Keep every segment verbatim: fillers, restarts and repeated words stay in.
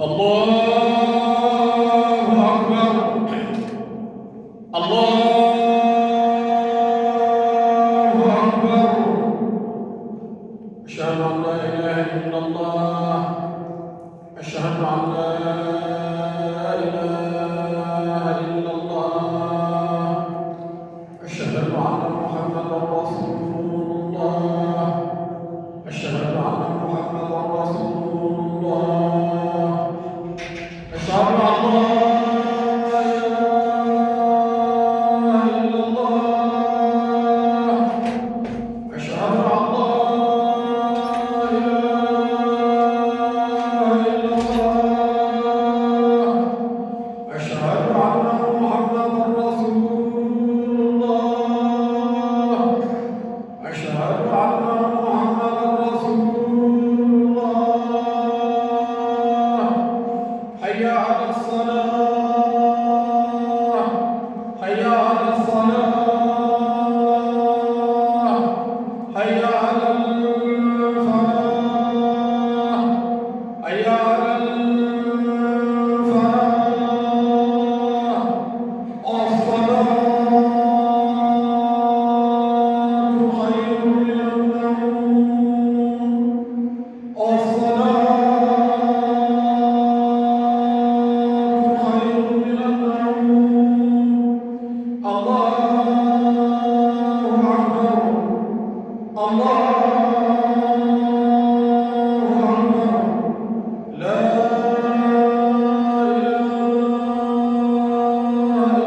الله أكبر. الله أكبر. أشهد أن لا إله إلا الله. أشهد أن لا إله إلا الله. أشهد أن محمدا رسول الله. أشهد أن محمدا رسول الله. أشهد أن لا إله إلا الله. أشهد أن لا إله إلا الله. أشهد أن محمدا رسول الله. أشهد أن محمدا رسول الله. حي على الصلاة. حي على الصلاة. حي على الفلاح. حي على الفلاح. الصلاة خير من النوم. الصلاة خير من النوم. الله أكبر. الله أكبر. لا إله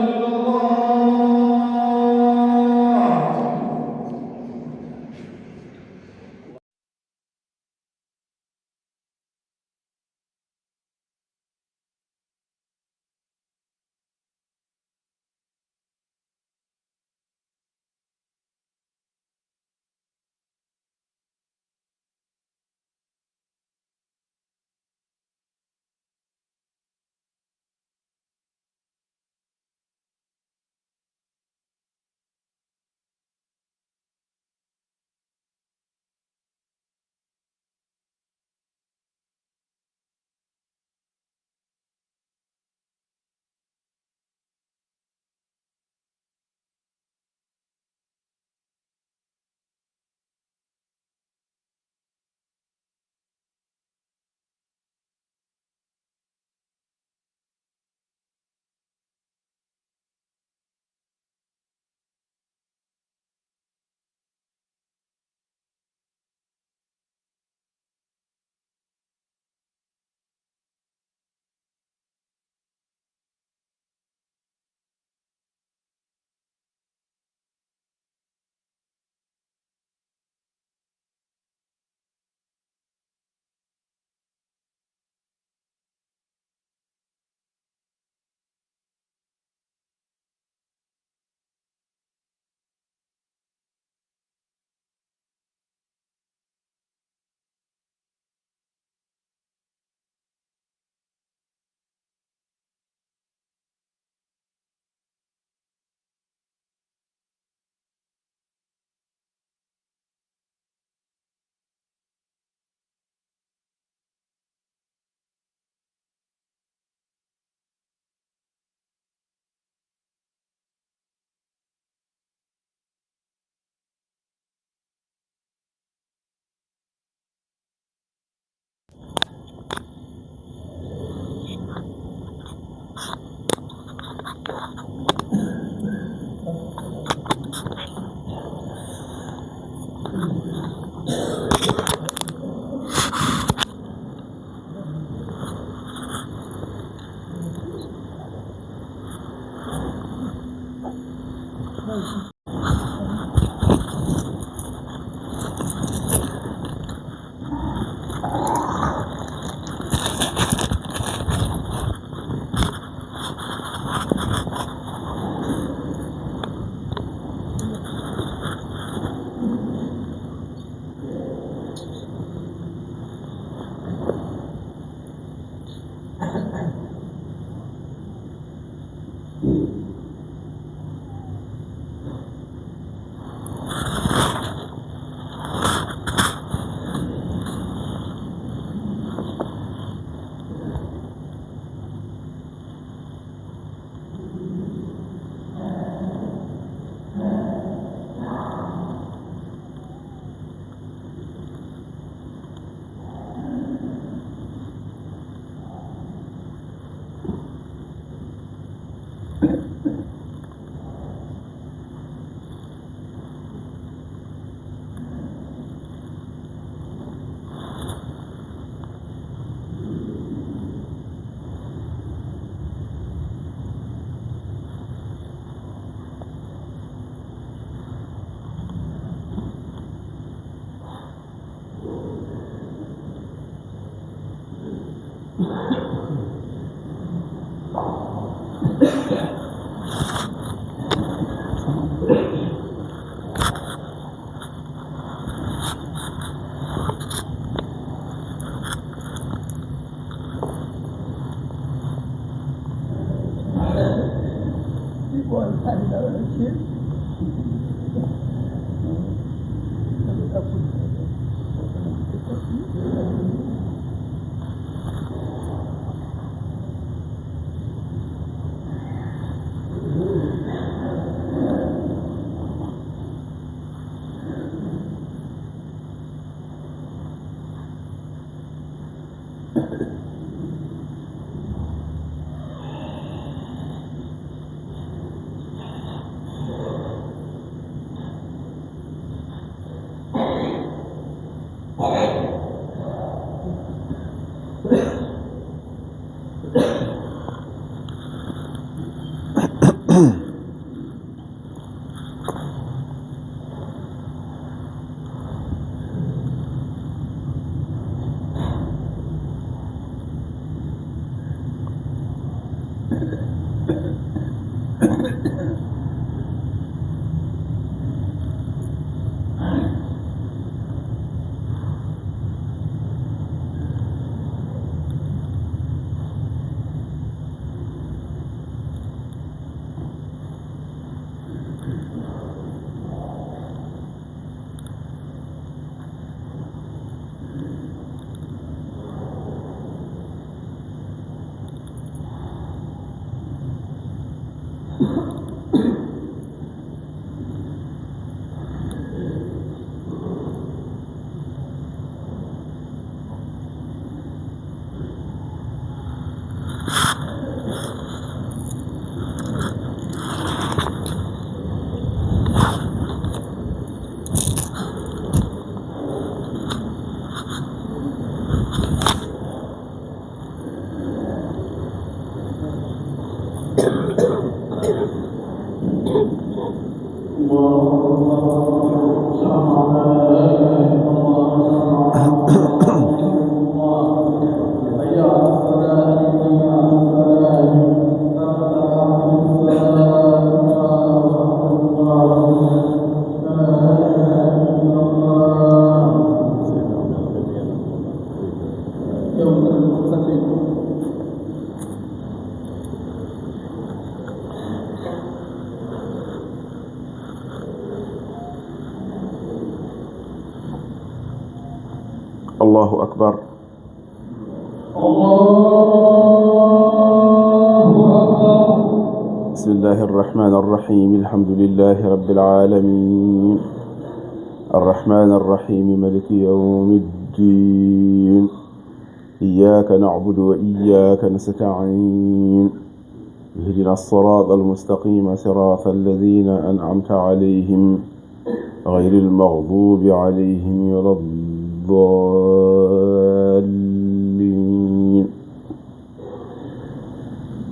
إلا الله. الله أكبر. بسم الله الرحمن الرحيم. الحمد لله رب العالمين. الرحمن الرحيم. ملك يوم الدين. إياك نعبد وإياك نستعين. اهدنا الصراط المستقيم، صراط الذين أنعمت عليهم، غير المغضوب عليهم ولا الضالين.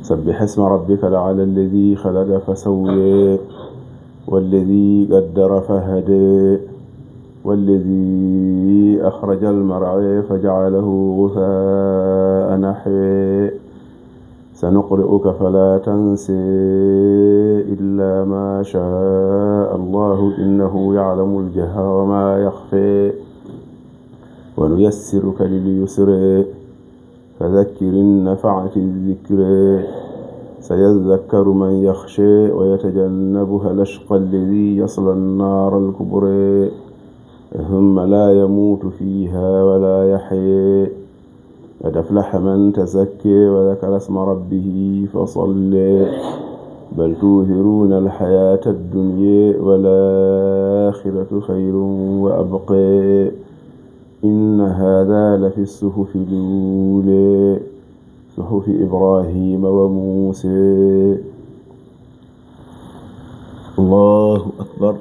سبح اسم ربك الأعلى الذي خلق فسوى، والذي قدر فهدى، والذي أخرج المرعى فجعله غثاء أحوى. سنقرئك فلا تنسى إلا ما شاء الله إنه يعلم الجهر وما يخفى. ونيسرك لليسرى فذكر إن نفعت الذكرى سيذكر من يخشى ويتجنبها الأشقى الذي يصلى النار الكبرى ثم لا يموت فيها ولا يحيا قد أفلح من تزكى وذكر اسم ربه فصلى بل تؤثرون الحياة الدنيا والآخرة خير وأبقى إن هذا لفي الصحف الأولى صحف إبراهيم وموسى. الله أكبر.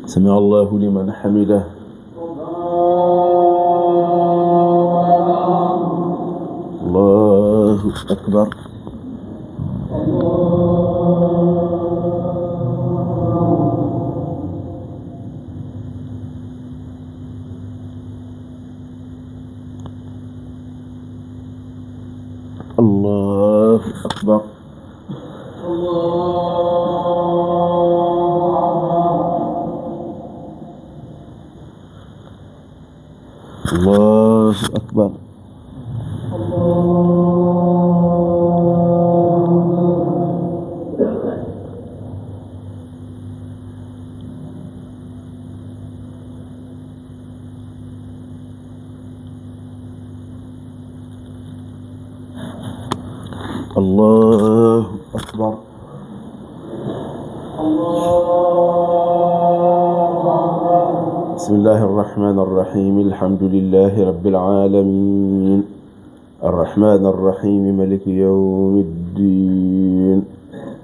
سمع الله لمن حمده. أكبر. الله أكبر. الله أكبر. الله أكبر. بسم الله الرحمن الرحيم. الحمد لله رب العالمين. الرحمن الرحيم. ملك يوم الدين.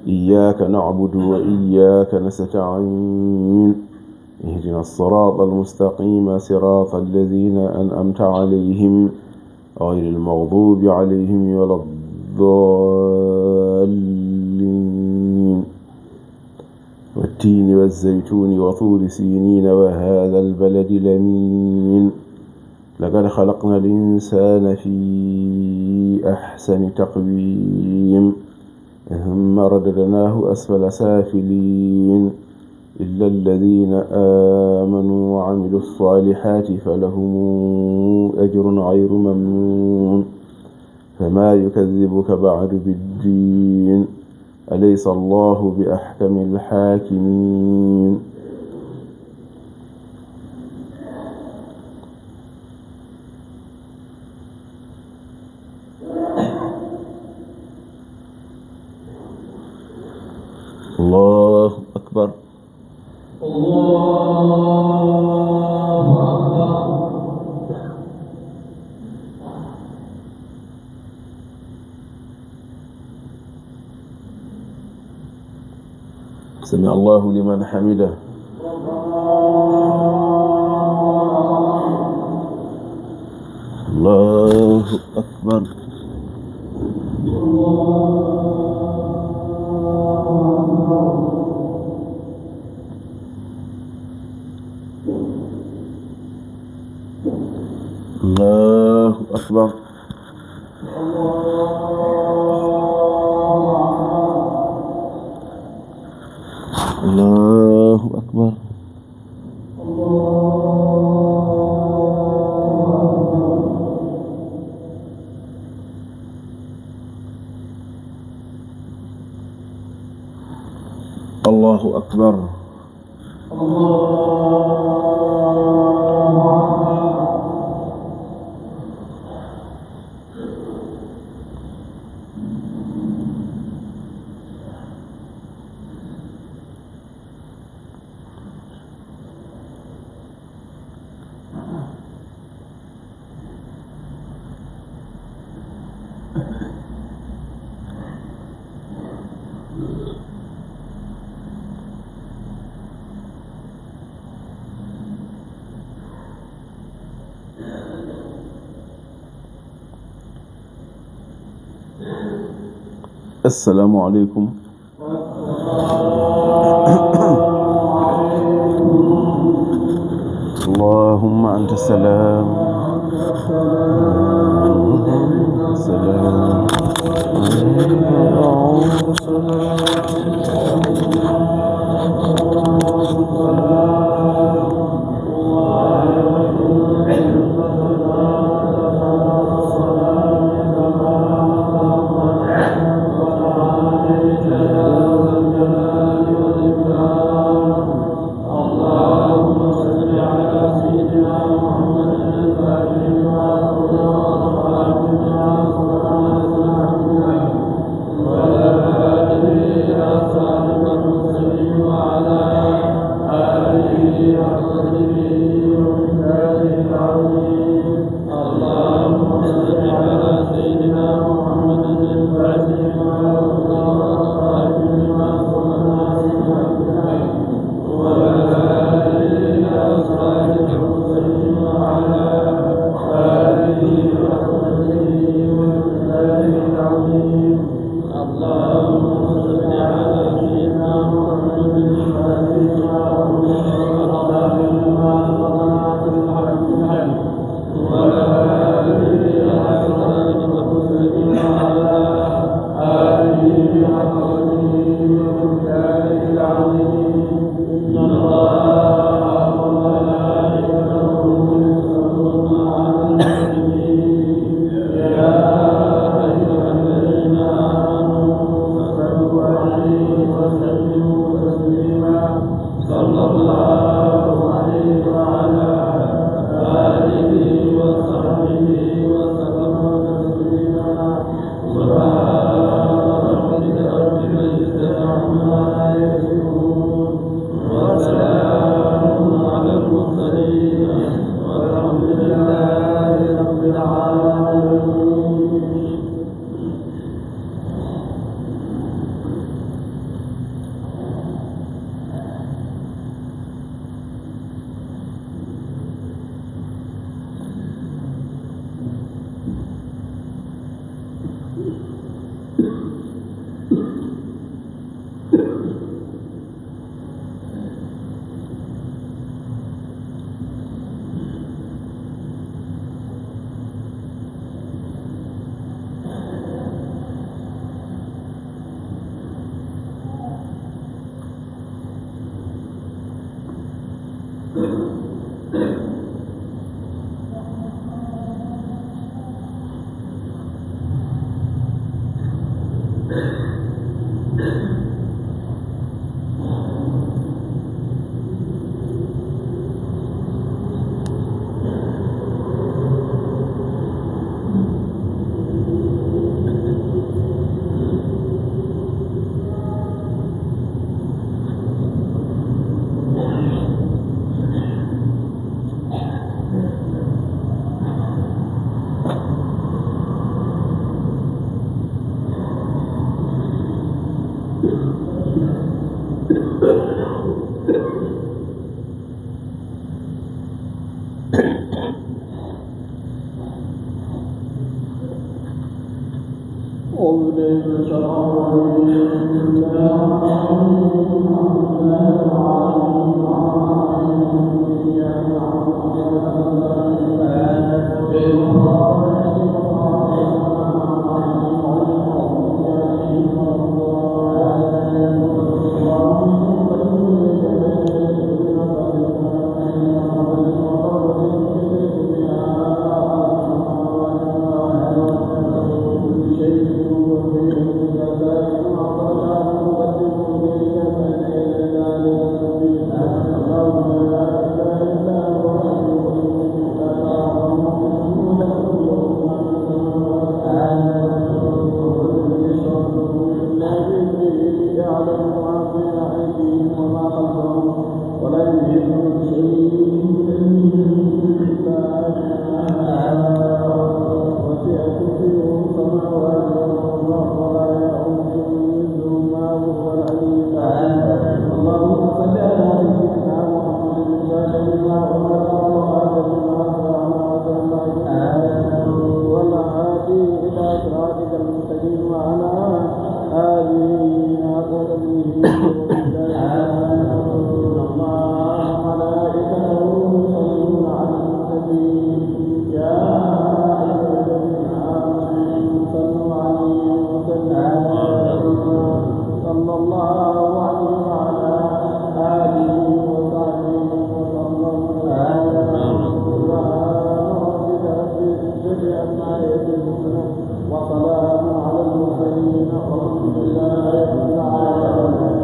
إياك نعبد وإياك نستعين. اهدنا الصراط المستقيم، صراط الذين أنعمت عليهم، غير المغضوب عليهم ولا الضالين. والتين والزيتون وطور سينين وهذا البلد الأمين. لقد خلقنا الإنسان في أحسن تقويم. ثم رددناه أسفل سافلين. إلا الذين آمنوا وعملوا الصالحات فلهم أجر غير ممنون. فما يكذبك بعد بالدين. أليس الله بأحكم الحاكمين. الله أكبر. الله أكبر. سمع الله لمن حمده. الله أكبر. الله أكبر. الله أكبر. الله أكبر. السلام عليكم. اللهم أنت السلام. السلام. أعوذ بالله من الشيطان الرجيم. بسم الله الرحمن الرحيم. الحمد لله رب العالمين. الرحمن الرحيم. مالك يوم الدين. إياك نعبد وإياك نستعين. اهدنا الصراط المستقيم. صراط الذين أنعمت عليهم غير المغضوب عليهم ولا الضالين. اللهم صل وسلم على سيدنا محمد. ولا يحيطون بشيء من علمه إلا بما شاء، وسع كرسيه السماوات والأرض ولا يئوده حفظهما وهو العلي العظيم. اللهم صل على سيدنا محمد الفاتح لما أغلق والخاتم لما سبق ناصر الحق بالحق والهادي إلى صراطك المستقيم وعلى آله حق قدره ومقداره العظيم. إن الله وملائكته يصلون على النبي. يا أيها الذين آمنوا صلوا عليه وسلموا. صلى الله عليه وعلى آله وصحبه وسلم. سبحان ربك رب العزة عما يصفون. وسلام على المرسلين والحمد لله رب العالمين.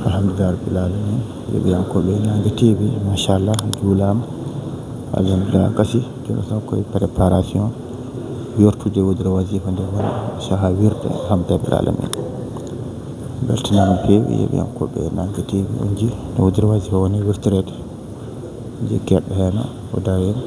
Alhamdulillah rabbil alamin. Yeeɓiyankooɓe Naange T V, machallah, juulaama. Alhamdulillah, kasi, jooni tan koye préparation wirtude wudere wasifa nde woni saha wirde, alhamdulillah rabbil alamin. Beltanaama no feewi, yeeɓiyankooɓe Naange T V, on njii no wudere wasifa woni wirtoreede. Jikket heno o darin.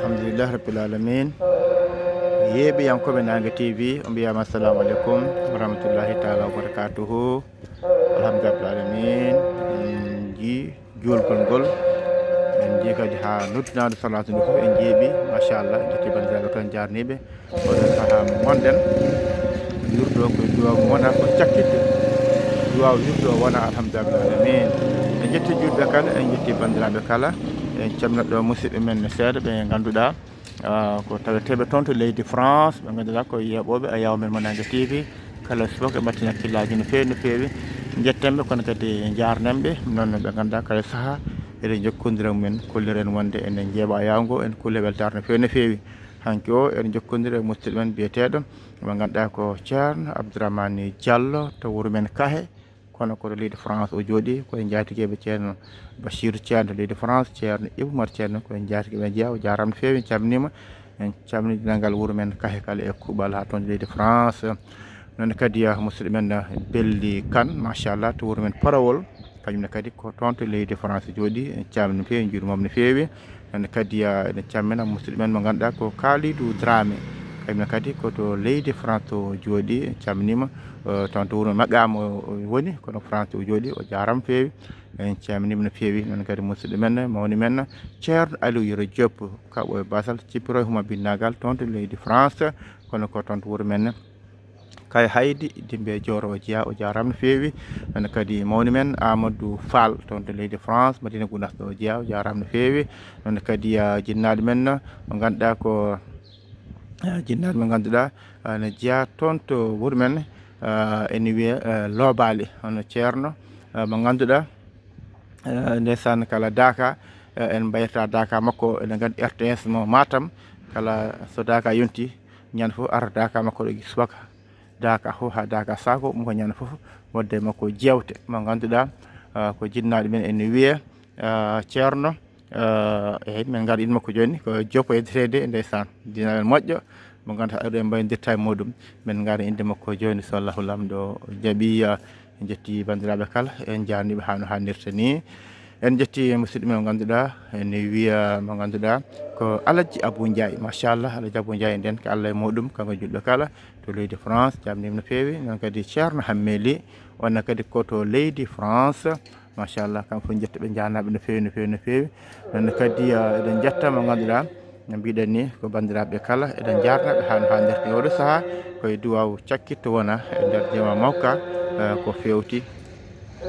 Alhamdulillah Rabbil Alamin. Yeeɓiyankooɓe Naange T V, on mbiyaama assalamu aleykum wa rahmatullahi taala wa barakatuhu. Alhamdulillah Rabbil Alamin. En njii juulgol ngol. En njii kadi haa noddunaandu salaatu ndu fof en njeeɓi. Machallah, en njetti banndiraaɓe kala, en njaarniiɓe. Oɗo sahaa mo ngonɗen, wirdo ko duwaw wona ko cakkitde. Duwaw wirdo wona, alhamdulillah alamin. En njetti juulɓe kala, en njetti banndiraaɓe kala. En calminat ɗo musidɓe men no seeɗa ɓe ngannduɗaa, ah, ko taweteeɓe toon to leydi France, ɓe ngannduɗaa ko yeeɓooɓe e yaw men mo Naange T V. Kala subaka ɓe mbaɗti hakkillaaji no feewi, no feewi. Njettenɓe, kono kadi njaarnenɓe, noon ɓe ngannduɗaa kala sahaa eɗen njokkondira mumen, kolliren wonde enen njeeɓa yaw ngo, en kolli weltaare no feewi, no feewi. Hanki o, eɗen njokkondira e musidɗo men biyeteeɗo, mo ngannduɗaa ko Ceerno Abdourahmane Diallo to wuro men Kahe, kono ko to leydi France o jooɗi, ko e njaatigeeɓe Ceerno Bachir Ceerno to leydi France, Ceerno Ibou Mar Ceerno, ko e njaatigeeɓe jeyaa, o jaaraama no feewi, en calminiima. En calminii denndaangal wuro men Kahe kala e kuuɓal haa toon to leydi France. Noon kadi, ah, musidɗo men, ah, Belli Kan, machallah, to wuro men Parawol. Kañum ne kadi ko toon to leydi France jooɗi. En calminii mo no feewi, en njuuriima mo no feewi. Noon kadi, ah, eɗen calmina musidɗo men mo ngannduɗaa ko Kalidou Dramé. Kañum ne kadi ko to leydi France to jooɗi. En calminiima, eh, toon to wuro Maqaama o, o woni, kono France o jooɗi, o jaaraama no feewi. En calminiima no feewi. Noon kadi musidɗo men, mawni men, Ceerno Aliou Yero Diop, kaɓo e Basal, Cipiro e Huma Binnagal, toon to leydi France, kono ko toon to wuro men. Kay Haydi, Dimbe Jooro o jeyaa, o jaaraama no feewi. Noon kadi mawni men Amadou Fall, toon to leydi France, Madina Gounass ɗo o jeyaa, o jaaraama no feewi. Noon kadi, ah, jinnaaɗo men, mo ngannduɗaa ko, ah, jinnaaɗo mo ngannduɗaa, ah, no jeyaa toon to wuro men, ah, ene wiyee, ah, Loobaali, hono Ceerno, ah, mo ngannduɗaa, eh, ndeysaan, kala daaka, eh, en mbayrata daaka makko, eɗen nganndi R T S mo Matam, kala so daaka yonti, ñande fof arata daaka makko ɗo subaka. Daaka fof haa daaka saako, ɗum ko ñande fof waɗde e makko jeewte. Mo ngannduɗaa, eh, ko jinnaaɗo men ene wiyee, eh, Ceerno, eh, eeyi, min ngara innde makko jooni, ko Joppo e Dretede, ndeysaan. Jinnaaɗo men moƴƴo, mo ngannduɗaa eɗen mbayndirta e muɗum. Min ngara innde makko jooni, so Allahu Laamɗo jaɓii, eh, En njetti banndiraaɓe kala, en njaarniiɓe haa no haanirta ni. En njetti musidɗo men mo ngannduɗaa, ene wiya mo ngannduɗaa ko Alhaji Abou Ndiaye. Machallah, Alhaji Abou Ndiaye nden ko Allah e muɗum, kanko juulɗo kala to leydi France, jaarniima no feewi. Noon kadi Ceerno Hammeli, on kadi ko to leydi France. Machallah, kamɓe fof njettuɓe, njaarnaaɓe no feewi, no feewi, no feewi. Noon kadi, ah, eɗen njetta mo ngannduɗaa, no mbiɗen ni, ko banndiraaɓe kala, eɗen njaarna ɓe haa no haanirta e oɗo sahaa, ko e duwaaw cakkitto wona e nder jama mawka, eh, ko feewti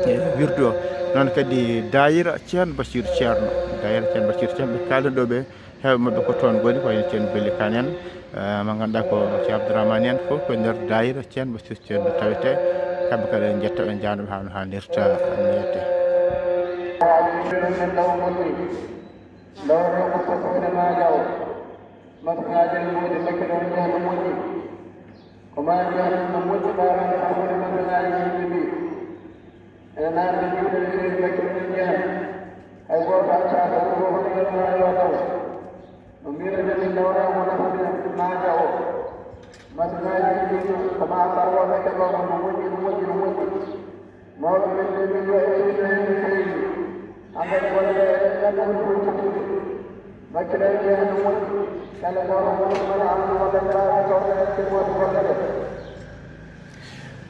e wirdu o. Noon kadi daayira Ceerno Basiiru Ceerno, daayira Ceerno Basiiru Ceerno, ɓe kaalduɗo ɓe, heewɓe maɓɓe ko toon ngoni, ko wayno Ceerno Belli Kan en, eh, mo ngannduɗaa ko Ceerno Abdourahmane en, fof ko nder daayira Ceerno Basiiru Ceerno tawetee. Kamɓe kala en njetta ɓe, njaarna ɓe haa no haanirta, no yette. Ndawro ko toppitde maaja o, masŋaaji no moƴƴi, bakkilo on njeha no moƴƴi. Ko maa njeha no moƴƴi, ɓaawo no hakkunde masŋaaji yimɓe ɓe. Ene naatde juuɗe no feewi, bakkilo on njeha. Hay gooto accaaka, ɗum fof ko ɗum ene waawi waɗde. No mbiiruɗen ni, ndawro ko nafude maaja o. Masŋaaji ɗi ko maa sarwooɓe keɓa ko no moƴƴi, no moƴƴi, no moƴƴi. Mawɗo men ɓe min yo e tino heen no feewi. Hankadi golle ɗe eɗen nganndi woni fof tottude. Bakkilo en njeha no moƴƴi. Kala gooto woni mala am no walla mbaɗa tawde e timoode golle ɗe.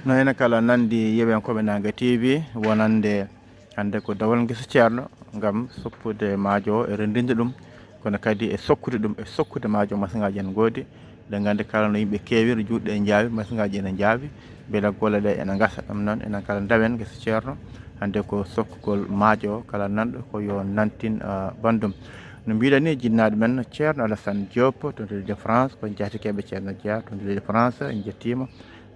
No ene kala nanndi yeeɓiyankooɓe Naange T V wonande hannde ko dawol ngesa Ceerno ngam soppude maajo o e renndinde ɗum, kono kadi e sokkude ɗum, e sokkude maajo masŋaaji en ngoodi. Eɗen nganndi kala no yimɓe keewiri, juuɗe e njaawi, masŋaaji ene njaawi, mbele golle ɗe ene ngasa. Ɗum noon, enen kala ndawen ngesa Ceerno, hannde ko sokkugol maajo o, kala nanɗo ko yo nantin, ah, banndum. No mbiɗen ni, jinnaaɗo men Ceerno Alassane Diop, toon to leydi France, ko jaatikeeɓe Ceerno Dia, toon to leydi France, en njettiima,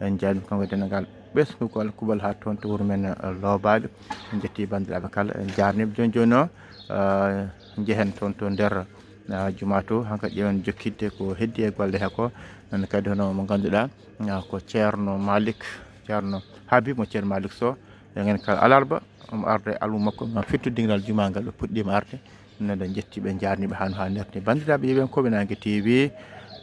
en njaarniima kanko e denndaangal Ɓesnugol kuuɓal haa toon to wuro men, eh, Loobaali. En njetti banndiraaɓe kala, en njaarniiɓe. Jooni jooni o, eh, njehen toon to nder, eh, jumaa to, hankadi ƴeewen jokkitde ko heddi e golle he ko. Noon kadi hono mo ngannduɗaa, eh, ko Ceerno Malik, Ceerno Habib mo Ceerno Malik Sow. Eɗen nganndi kala alarba, omo arda e almu makko ngam fittude dingiral jumaa ngal ɓe puɗɗiima arde. Noon en njettii ɓe, en njaarnii ɓe haa no haanirta ni. Banndiraaɓe yeeɓiyankooɓe Naange T V,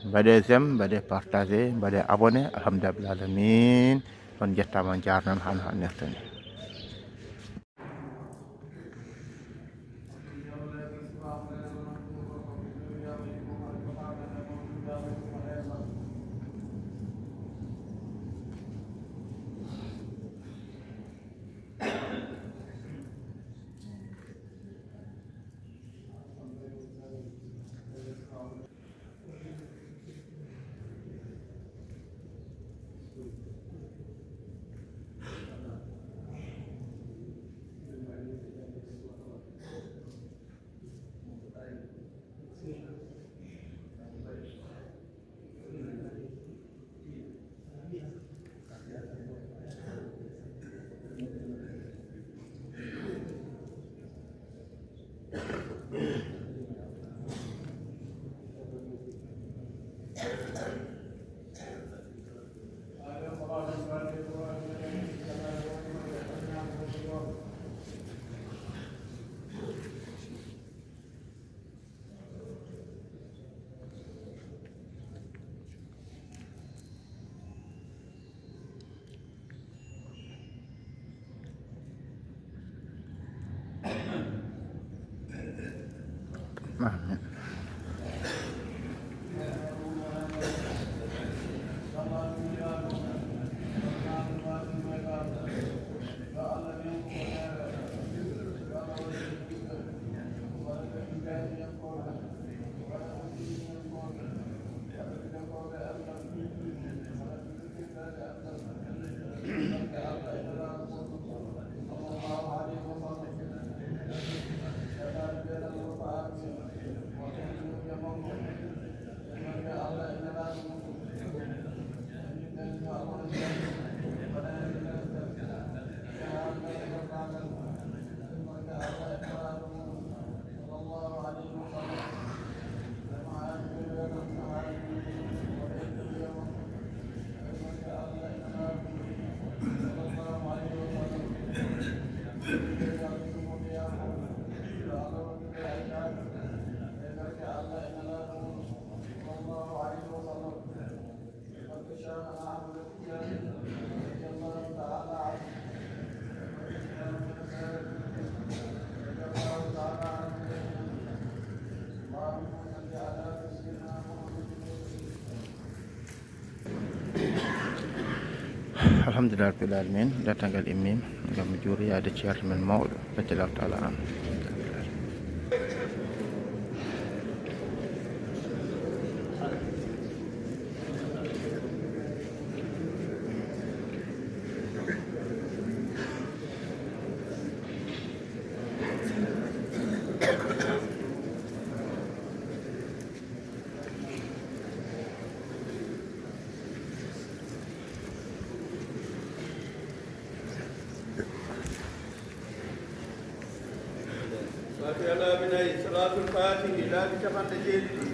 mbaɗee j'aime, mbaɗee partagé, mbaɗee abonné. Alhamdulillahi rabbil aalamiin. On njettaama, on njaarnaama haa no haanirta ni. Alhamdulillahi rabbil aalamiin. Dental ngal immiima ngam juuroyaade ceerno men mawɗo, radiyallahu taala anhu. Fatiha laabi nayi, salaatul faatihi laabi capanɗe jeeɗiɗi.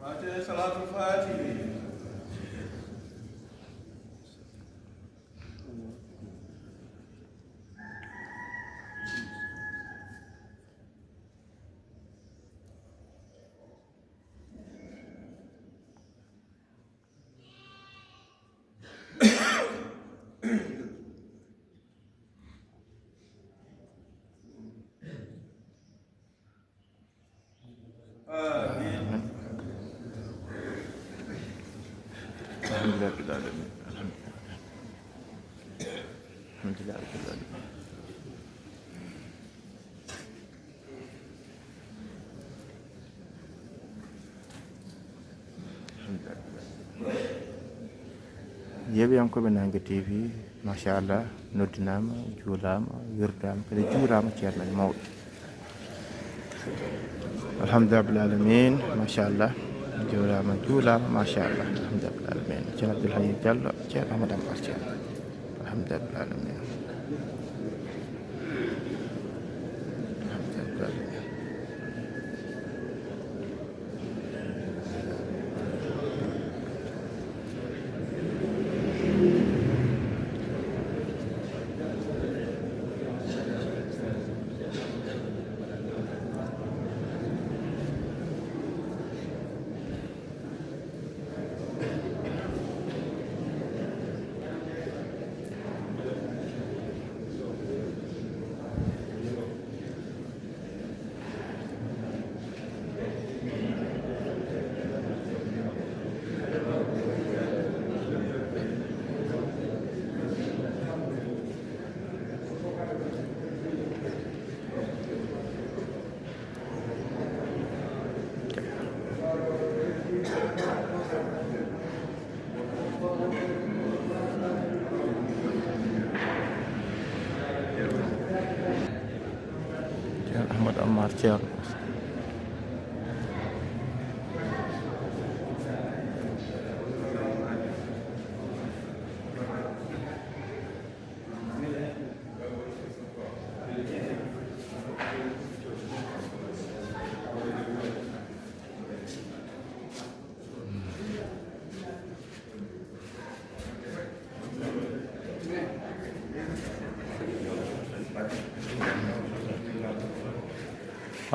Fatiha, salaatul faatihi. Amin. Alhamdulillah rabbil alamin. Alhamdulillah. Alhamdulillah rabbil alamin. Yeewiyankooɓe Naange T V, machallah, noddinaama, juulaama, wirdaama, kadi juuraama ceerno e mawɗo. Alhamdulillah rabbil alamin, machallah, juuraama, juulaama, machallah, alhamdulillah rabbil alamin. Ceerno Abdoul Hamid Diallo, ceerno Amadou Amar Ceerno. Alhamdulillah rabbil alamin. Alhamdulillah rabbil alamin. Ceerno Ahmad Ammar Ceerno.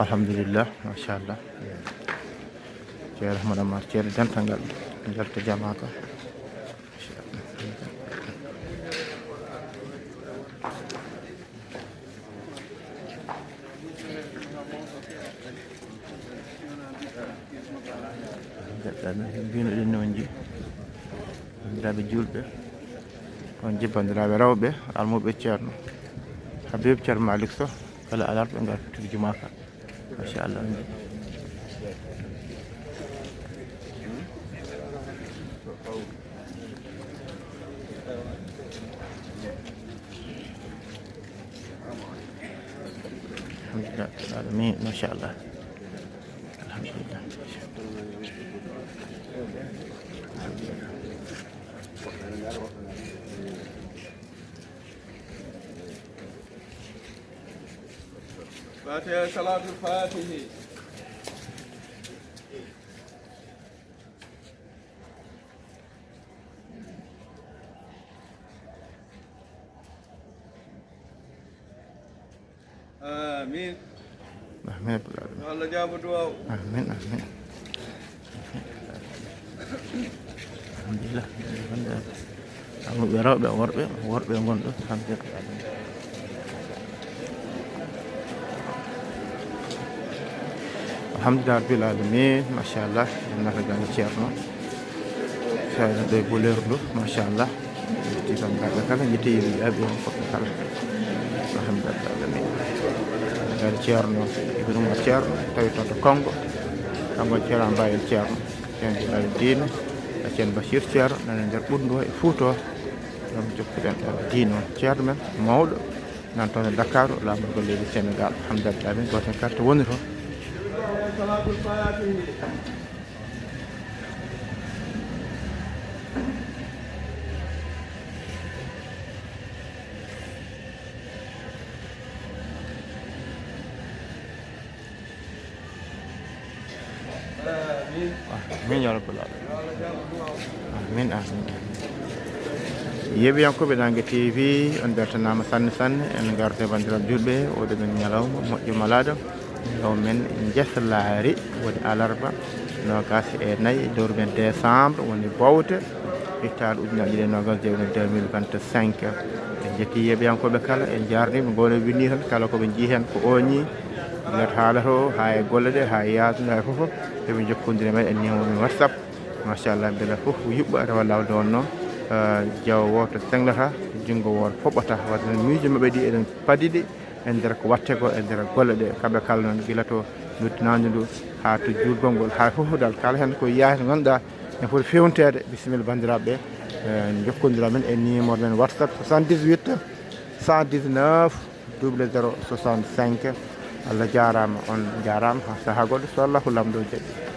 Alhamdulillah, machallah. Ceerno Ahmad Amar, ceerno dental ngal, njalta jamaaka. Mbinoɗen ni on jii, banndiraaɓe juulɓe, on jii, banndiraaɓe rewɓe, almuɓe ceerno Habib, ceerno Malick Sow, kala alarba ɓe ngarta tottude jumaa ka. Machallah. Alhamdulillah. Amin. Machallah. Alhamdulillah. Alhamdulillah. Fatiha, salatul fatihi. Amin. Amin. Yo Allah jaabo duwaaw. Amin, amin. Alhamdulillah. Alhamdulillah. Amuɓe rewɓe, worɓe, worɓe ngon ɗo. Alhamdulillah. Alhamdulillah rabbil alamin. Machallah, en nata galle Ceerno. Ceerno ɗo e boleeru ndu, machallah. Yetti banndiraaɓe kala, yetti yimɓe ɓe, ɓe fof kala. Alhamdulillah rabbil alamin. Galle Ceerno Ibn Umar Ceerno, tawi toon to Konngo. Kanko Ceerno Bayel Ceerno. Ceerno Bilal Diine, Ceerno Bachir Ceerno, nana nder Ɓunndu e Fuuta o. Ɗum jokkuɗen ɗo diine o. Ceerno men mawɗo, nan toon e Dakar, laamorgo leydi Senegal. Alhamdulillah, min gooto heen kala to woni toon. Amin, ya rabbal alamin. Amin, amin, amin. Yeeɓiyankooɓe Naange T V, on mbeltanaama sanne, sanne. En ngarde banndiraaɓe juulɓe, oɗo men ñalawma moƴƴo malaaɗo. Ñalawma men njeslaari woni alarba, noogaas e nayi lewru men décembre, woni bowte, hitaande ujunere ɗiɗi e noogaas e jeego, deux mille vingt-cinq. En njetti yeeɓiyankooɓe kala, en njaarniima, ngono winndi tan, kala ko ɓe njii heen ko ooñii. Nder haalata o, haa e golle ɗe, haa e yaajnde, haa e fof, eɓe njokkondira men e numéro men WhatsApp. Machallah, mbele fof yuɓɓa, rewa laawol nde wonnoo. Eh, jawo wooto seŋlata, junngo wooto foɓɓata. Wadde noon, miijo maɓɓe ɗi eɗen padi ɗi e nder ko waɗte ko, e nder golle ɗe. Kamɓe kala noon, gila to noddinaandu ndu, haa to juulgol ngol, haa fof dal, kala heen ko yaha to ngannduɗaa, en foti fewnteede. Bisimilla, banndiraaɓe ɓe, eh, njokkondira men e numéro men WhatsApp, soixante-dix-huit, cent dix-neuf, double zéro soixante-cinq. Allah jaaraama, on njaaraama. Haa sahaa goɗɗo, so Allahu Laamɗo jaɓi.